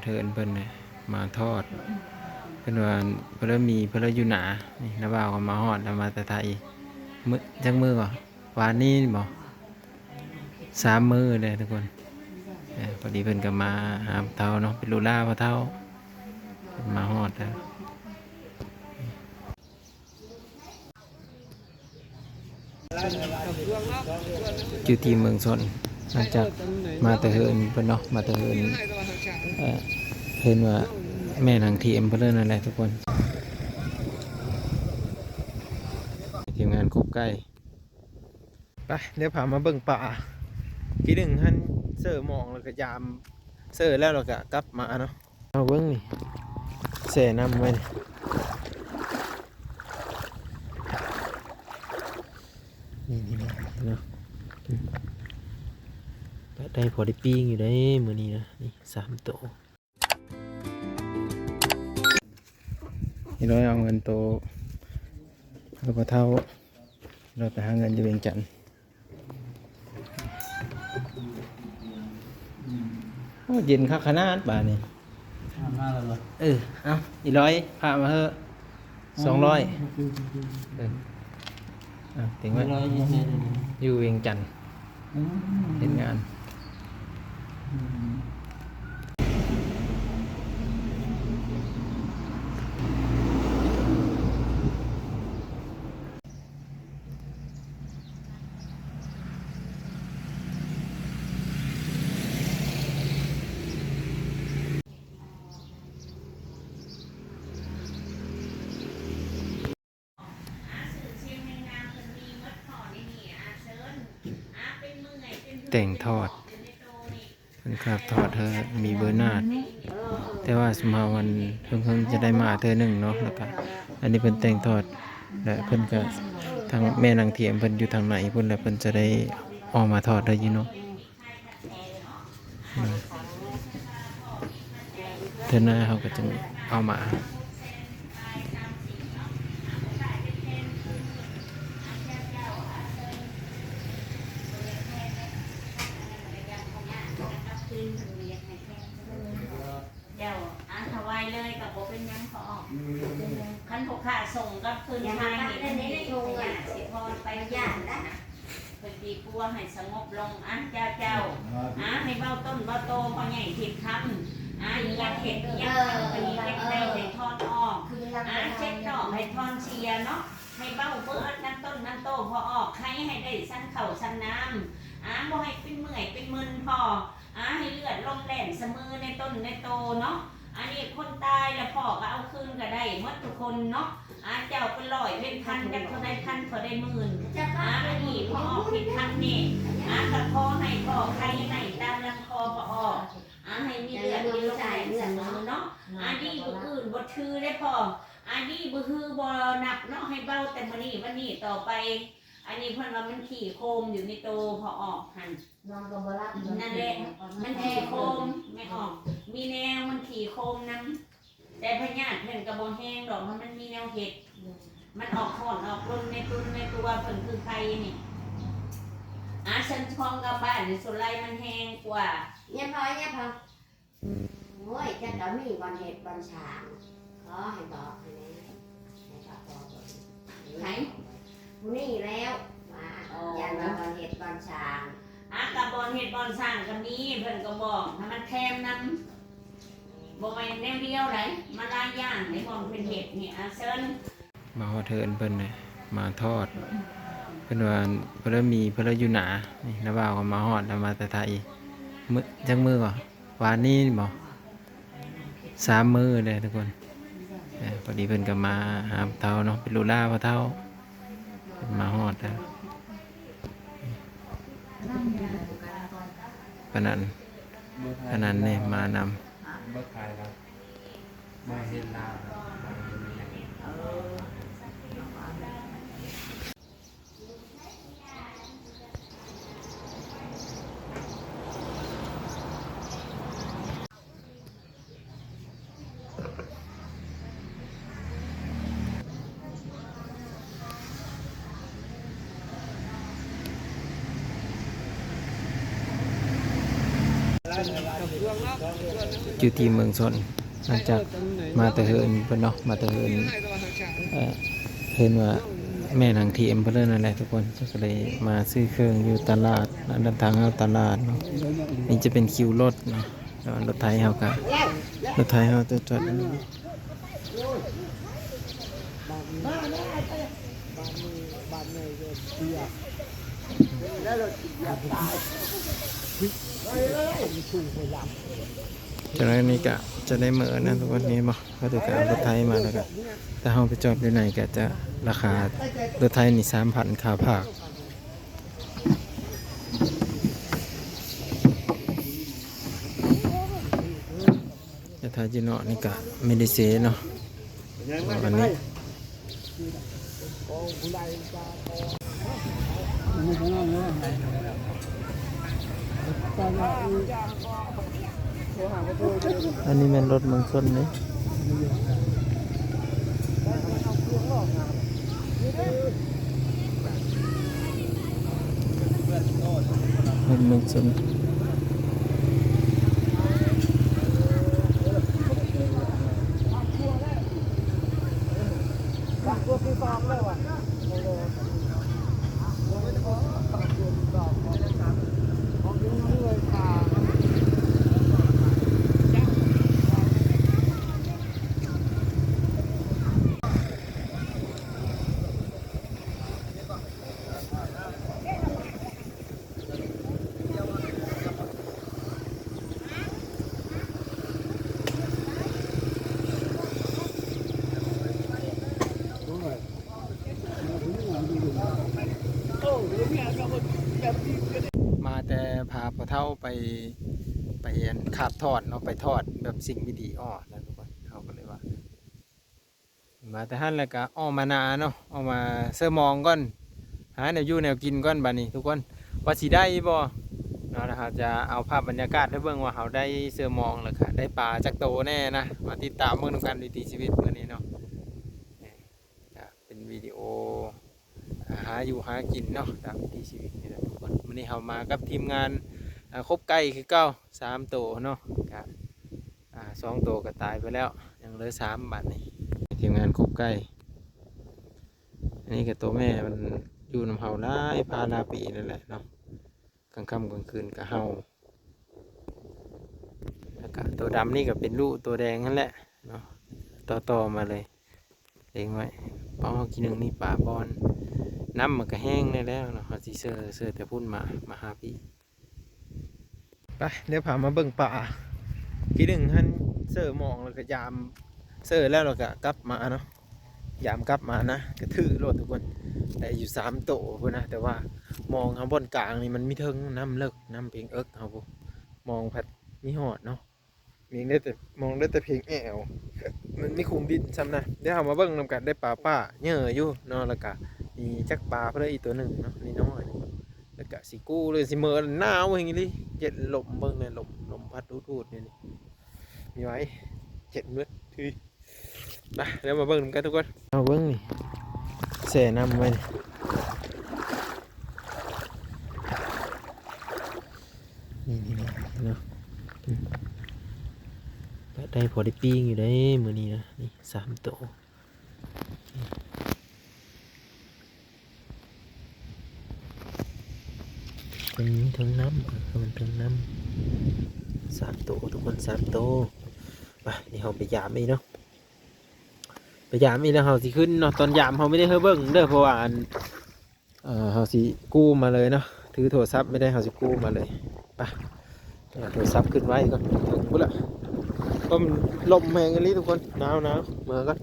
ເທີນເພິ່ນນະ ມາທອດ ເພິ່ນວ່າເພິ່ນລະມີ ເພິ່ນລະຢູ່ໜ້າ ນີ້ ນ້າບ່າວກໍມາຮອດແລ້ວ ມາແຕ່ໄທ ມື້ ຈັກມື້ກໍ ວານນີ້ບໍ ສາມມື້ແລ້ວທຸກຄົນ. ເອີ ພໍດີເພິ່ນກໍມາຫາພໍ່ເຖົ້າເນາະ ເປັນລູກຫຼານພໍ່ເຖົ້າ ເພິ່ນມາຮອດແລ້ວ. ຢູ່ທີ່ເມືອງຊົນ ຫຼັງຈາກມາແຕ່ເຮືອນເພິ່ນເນາະ ມາແຕ່ເຮືອນ ເອີ ເພິ່ນວ່າແມ່ນາງທຽມເພິ່ນນັ້ນແຫຼະທຸກຄົນ. ທີມງານກົກໄກ່ ໄປ ດຽວພາມາເບິ່ງປາ ທີໜຶ່ງຫັ້ນ ເຊີມອງ ແລ້ວກໍຢາມ ເຊີແລ້ວ ແລ້ວກໍກັບມາເນາະ. ເອົາເບິ່ງນີ້ ແຊ່ນ້ຳໄວ້ນີ້ ນີ້ໆໆ ເນາະ ອືມ ໄດ້ພໍໄດ້ປີ້ງຢູ່ເດ້ມື້ນີ້ນະ ນີ້ສາມໂຕ. ອີນ້ອຍເອົາເງິນໂຕໃຫ້ພໍ່ເຖົ້າ ລາວໄປຫາເງິນຢູ່ວຽງຈັນ. ໂອ້ ເຢັນຄັກຂະໜາດບາດນີ້ ມາແລ້ວເນາະ. ເອີ ເອົາ ອີຫຼອຍ ພາມາເຮີ້ ສອງຮ້ອຍ ໂອເຄ ໂອເຄ ເອີ ເອົາ ເຕັງໄວ້ ຢູ່ວຽງຈັນ ອືມ ເຮັດງານ ອືມ. ແຕ່ງທອດ ເພິ່ນກະທອດເຮີ້ ມີເບີນາດ ແຕ່ວ່າຊຸມເຮົາມັນເຫິງໆຈະໄດ້ມາເທື່ອໜຶ່ງເນາະ. ແລ້ວກະອັນນີ້ເພິ່ນແຕ່ງທອດ ແລະເພິ່ນກະ ທາງແມ່ນາງທຽມເພິ່ນຢູ່ທາງໃນພຸ້ນ ແລະເພິ່ນຈະໄດ້ອອກມາທອດເດີຢູ່ເນາະ. ເທື່ອໜ້າເຮົາກໍຈຶ່ງເອົາມາ. ເຈົ້າ ອາ ຖວາຍເລີຍກໍບໍ່ເປັນຫຍັງພໍ່ອອກ. ຄັນຜູ້ຂ້າສົ່ງກັບຄືນໄທນີ້ ເພິ່ນຊິພອນໄປ ເພິ່ນດີກວ່າໃຫ້ສະຫງົບລົງ. ອາ ເຈົ້າ ເຈົ້າ ອາ ໃຫ້ເວົ້າຕົ້ນເວົ້າໂຕ ພໍ່ໃຫຍ່ທິດຄຳ ອາ ອີຫຍັງເຮັດ ອີຫຍັງເຮັດ ເຮັດໄດ້ໃຫ້ຖອນອອກ ອາ ເຈັບດອກໃຫ້ຖອນເສຍເນາະ ໃຫ້ເວົ້າເບິດນຳຕົ້ນນຳໂຕພໍ່ອອກ ໄຄໃຫ້ໄດ້ສັນເຂົ້າສັນນ້ຳ ອາ ບໍ່ໃຫ້ເປັນເມື່ອຍເປັນມຶນພໍ່. ອາ ໃຫ້ເລືອດລົມແລ່ນສະມືໃນຕົ້ນໃນໂຕເນາະ. ອັນນີ້ຄົນຕາຍລະພໍ່ກໍເອົາຄືນກໍໄດ້ໝົດທຸກຄົນເນາະ. ອາ ເຈົ້າເປັນຮ້ອຍເປັນພັນ ຈັກເທົ່າໃດພັນເທົ່າໃດໝື່ນ. ອາ ອັນນີ້ພໍ່ອອກເຮັດຄັນນີ້ ອາ ກໍຂໍໃຫ້ພໍ່ໄຄໃຫ້ຕາມລຳຄໍພໍ່ອອກ. ອາ ໃຫ້ມີເລືອດມີລົມແລ່ນສະມືເນາະ. ອາ ດີບໍ່ອື່ນບໍ່ຖືເດ້ພໍ່. ອາ ດີບໍ່ຮືບໍ່ນັບເນາະ ໃຫ້ເວົ້າແຕ່ມື້ນີ້ວັນນີ້ຕໍ່ໄປ. ອັນນີ້ເພິ່ນວ່າມັນຂີ້ໂຄມຢູ່ໃນໂຕພໍ່ອອກຫັ້ນ. ນອນກໍບໍ່ຫຼັບ ນັ້ນແຫຼະ ມັນຂີ້ໂຄມ ແມ່ອອກ ມີແນວມັນຂີ້ໂຄມນຳ. ແຕ່ພະຍາດເພິ່ນກໍບໍ່ແຮງດອກ ມັນ ມັນມີແນວເຮັດ ມັນອອກຮ້ອນອອກລົນໃນຕຸນໃນຕົວເພິ່ນຄືໄຂ້ນີ້. ອາ ເຊິ່ງຂອງກັບບ້ານນີ້ ສ່ວນຫຼາຍມັນແຮງກວ່າ. ເຍາະພໍ ເຍາະພໍ. ໂອ້ຍ ຈັກກໍມີບ່ອນເຮັດບ່ອນສ້າງ ຂໍໃຫ້ບອກໃຫ້ແດ່ ໃຫ້ເຂົາບອກເບິ່ງ. ໃຜ? ຜູ້ນີ້ແລ້ວ ວ່າ ອໍ ຢ້ານວ່າບ່ອນເຮັດບ່ອນສ້າງ. ອາ ກໍບ່ອນເຮັດບ່ອນສ້າງກໍມີ ເພິ່ນກໍບອກໃຫ້ມັນແຖມນຳ ບໍ່ແມ່ນແນວດຽວໃດ ມັນຫຼາຍຢ່າງໃດບ່ອນເພິ່ນເຮັດນີ້. ອາ ເຊີນ. ມາຮອດເຮືອນເພິ່ນນະ ມາທອດ ເພິ່ນວ່າເພິ່ນລະມີ ເພິ່ນລະຢູ່ໜ້າ ນີ້ ນ້າບ່າວກໍມາຮອດແລ້ວ ມາແຕ່ໄທ ມື້ ຈັກມື້ກໍ ວານນີ້ບໍ ສາມມື້ແລ້ວທຸກຄົນ. ເອີ ພໍດີເພິ່ນກໍມາຫາພໍ່ເຖົ້າເນາະ ເປັນລູກຫຼານພໍ່ເຖົ້າ ເພິ່ນມາຮອດແລ້ວ. ປານນັ້ນ ປານນັ້ນນີ້ມານຳ ບໍ່ຂາຍແລ້ວ ມາເຮັດລາວ ມາເຮັດເມຍ. ຢູ່ທີ່ເມືອງຊົນ ຫຼັງຈາກມາແຕ່ເຮືອນເພິ່ນເນາະ ມາແຕ່ເຮືອນ ເອີ ເພິ່ນວ່າແມ່ນາງທີເອັມເພິ່ນນັ້ນແຫຼະທຸກຄົນ ກໍເລີຍມາຊື້ເຄື່ອງຢູ່ຕະຫຼາດ ເດີນທາງເຂົ້າຕະຫຼາດເນາະ. ນີ້ຈະເປັນຄິວລົດເນາະ ແຕ່ວ່າລົດໄຖເຮົາກໍ ລົດໄຖເຮົາຈອດ ຈາກນັ້ນນີ້ກະຈະໄດ້ເມືອນະທຸກຄົນ ເຫັນບໍ່? ເຂົາເຈົ້າກະເອົາລົດໄຖມາ ແລ້ວກະຖ້າເຮົາໄປຈອດຢູ່ໃນກະຈະລາຄາ ລົດໄຖນີ້ສາມພັນຄ່າພາກ. ແຕ່ຖ້າຢູ່ນອກນີ້ກະບໍ່ໄດ້ເສຍເນາະ ອັນນີ້ ອັນນີ້ແມ່ນລົດເມືອງຊົນເດ້. ເມືອງຊົນ ມາແຕ່ພາພໍ່ເຖົ້າໄປ ໄປອັນຄາບຖອດເນາະ ໄປຖອດແບບສິ່ງບໍ່ດີອອກນະທຸກຄົນ ເຮົາກໍເລີຍວ່າ ມາແຕ່ຫັ້ນແລ້ວກະອອກມານາເນາະ ອອກມາເຊີມອງກ່ອນ ຫາແນວຢູ່ແນວກິນກ່ອນບາດນີ້ທຸກຄົນ ວ່າຊິໄດ້ບໍ່ເນາະ. ແລ້ວເຮົາຈະເອົາພາບບັນຍາກາດໃຫ້ເບິ່ງວ່າເຮົາໄດ້ເຊີມອງ ແລ້ວກະໄດ້ປາຈັກໂຕແນ່ນະ ມາຕິດຕາມເບິ່ງນຳກັນວິຖີຊີວິດມື້ນີ້ເນາະ. ກະເປັນວິດີໂອ ອ່າ ຫາຢູ່ຫາກິນເນາະ ຕາມວິຖີຊີວິດນີ້ແຫຼະທຸກຄົນ. ມື້ນີ້ເຮົາມາກັບທີມງານ ອ່າ ຄົບໄກ່ຄືເກົ່າ ສາມໂຕເນາະ ກະ ອ່າ ສອງໂຕກໍຕາຍໄປແລ້ວ ຍັງເຫຼືອສາມບາດນີ້ ທີມງານຄົບໄກ່. ອັນນີ້ກໍໂຕແມ່ ມັນຢູ່ນຳເຮົາຫຼາຍ ພາຫຼາຍປີນັ້ນແຫຼະເນາະ ກາງຄ່ຳກາງຄືນກໍເຫົ່າ. ແລ້ວກະໂຕດຳນີ້ກໍເປັນລູກໂຕແດງຫັ້ນແຫຼະເນາະ ຕໍ່ໆມາເລີຍ ລ້ຽງໄວ້. ເປົ້າ ກີ້ໜຶ່ງນີ້ປາບ່ອນ ນ້ຳມັນກໍແຫ້ງແດ່ແລ້ວເນາະ ເຮົາຊິເຊີ ເຊີແຕ່ພຸ້ນມາ ມາຫາພີ້. ໄປ ດຽວພາມາເບິ່ງປາ. ກີ້ໜຶ່ງຫັ້ນເຊີມອງ ແລ້ວກໍຢາມ ເຊີແລ້ວ ແລ້ວກໍກັບມາເນາະ ຢາມກັບມານະ ກະຖືໂລດທຸກຄົນ. ໄດ້ຢູ່ສາມໂຕພຸ້ນນະ ແຕ່ວ່າມອງເຮົາບ່ອນກາງນີ້ມັນມີເທິງ ນ້ຳເລິກ ນ້ຳເພງເອິກເຮົາພຸ້ນ ມອງພັດມີຮອດເນາະ. ມີໄດ້ແຕ່ ມອງໄດ້ແຕ່ເພງແອວ ມັນມີຂຸມດິນຊ້ຳນະ. ດຽວເຮົາມາເບິ່ງນຳກັນ ໄດ້ປາປ່າເຍີຢູ່ເນາະ ແລ້ວກະມີຈັກປາເພິ່ນເລີຍ ອີກໂຕໜຶ່ງເນາະ ນ້ອຍໆ ແລ້ວກະຊິກູ້ເລີຍ ຊິເມີ ໜາວແຮງອີ່ຫຼີ. ເຢັນລົມ ເບິ່ງແນ່ ລົມ ລົມພັດຫູດໆ ນີ້ ນີ້ ມີໄວ້ ເຢັນເໝິດ. ມາ ດຽວມາເບິ່ງນຳກັນທຸກຄົນ ເອົາເບິ່ງນີ້ ແຊ່ນ້ຳໄວ້ນີ້ ນີ້ໆໆ ເນາະ ອືມ ກະໄດ້ພໍໄດ້ປີ້ງຢູ່ເດ້ມື້ນີ້ນະ ນີ້ສາມໂຕ. ເທິງນ້ຳ ເອີ ເທິງນ້ຳ ສາມໂຕທຸກຄົນ ສາມໂຕ. ໄປ ດຽວເຮົາໄປຢາມອີກເນາະ ໄປຢາມອີກແລ້ວເຮົາຊິຂຶ້ນເນາະ. ຕອນຢາມເຮົາບໍ່ໄດ້ໃຫ້ເບິ່ງເດີ ເພາະວ່າອັນ ເອີ ເຮົາຊິກູ້ມາເລີຍເນາະ ຖືໂທລະສັບໄປໄດ້ ເຮົາຊິກູ້ມາເລີຍ. ໄປ ເອົາໂທລະສັບຂຶ້ນໄວ້ກ່ອນ ເຖິງພຸ້ນລະ. ລົມ ລົມແຮງອີ່ຫຼີທຸກຄົນ ໜາວໆ ເມືອກ່ອນ.